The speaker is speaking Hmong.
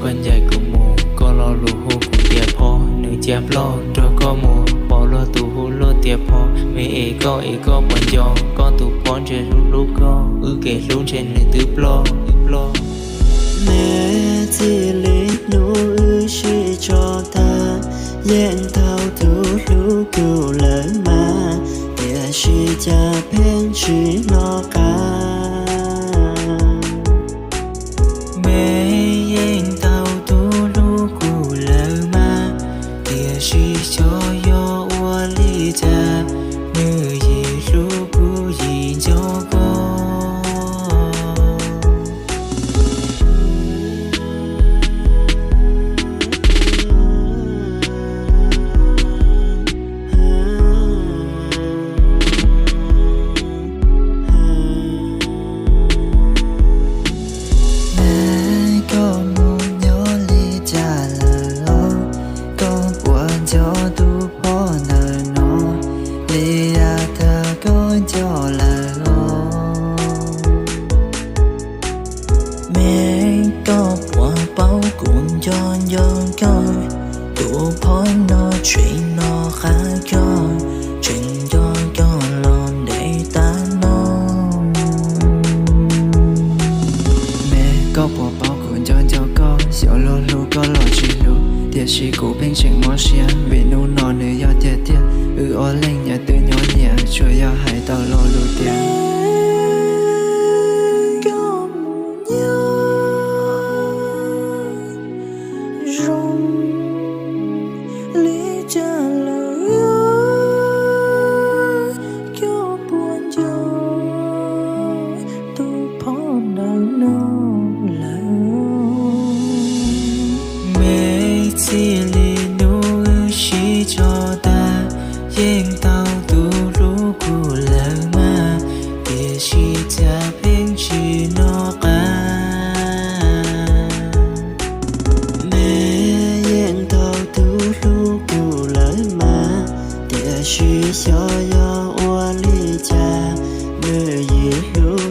Koj ncaim kuv mus, koj lo lus hu kuv tias phob, nws cia ploj nrog koj mus, pom luag tus hu luag tias phob. Me es koj es koj puas nco koj tus phob ntshe hlub hlub koj, wb kev hlub ntshe nws twb ploj, twb ploj. Me, txij li hnub wb sib tso tag, yeej tau tus hlub kuv lawm mas, tiam sis cas pheej tsis hnov qab. Me, yeej tau tus hlub kuv lawm mas, tiam sis xyov yog ua li cas, nws yim hlub kuv yim nco koj. Me, koj mus nyob li cas lawm os? Koj puas nco tus phob ntawm no li yav tag koj nco lawm os? Me, koj puas paub kuv nco nco koj, tus phob no tseem nov qab koj, tseem nco koj los ntev tas no. Me, koj puas paub kuv nco nco koj, xyov luag hlub koj los tsis hlub, tiam sis kuv pheej tseem mob siab vim hnub no nws yog tiag tiag. Wb ob leeg nyias twb nyob nyias, tsuas yog hais tau lo lus tias koj mus nyob zoo li cas lawm, koj puas nco tus phob ntawm no lawm? Me, txij li hnub wb sib tso tag, yeej tau tus hlub kuv lawm mas, tiam sis cas pheej tsis hnov qab. Me, yeej tau tus hlub kuv lawm mas, tiam sis xyov yog ua li cas, nws yim hlub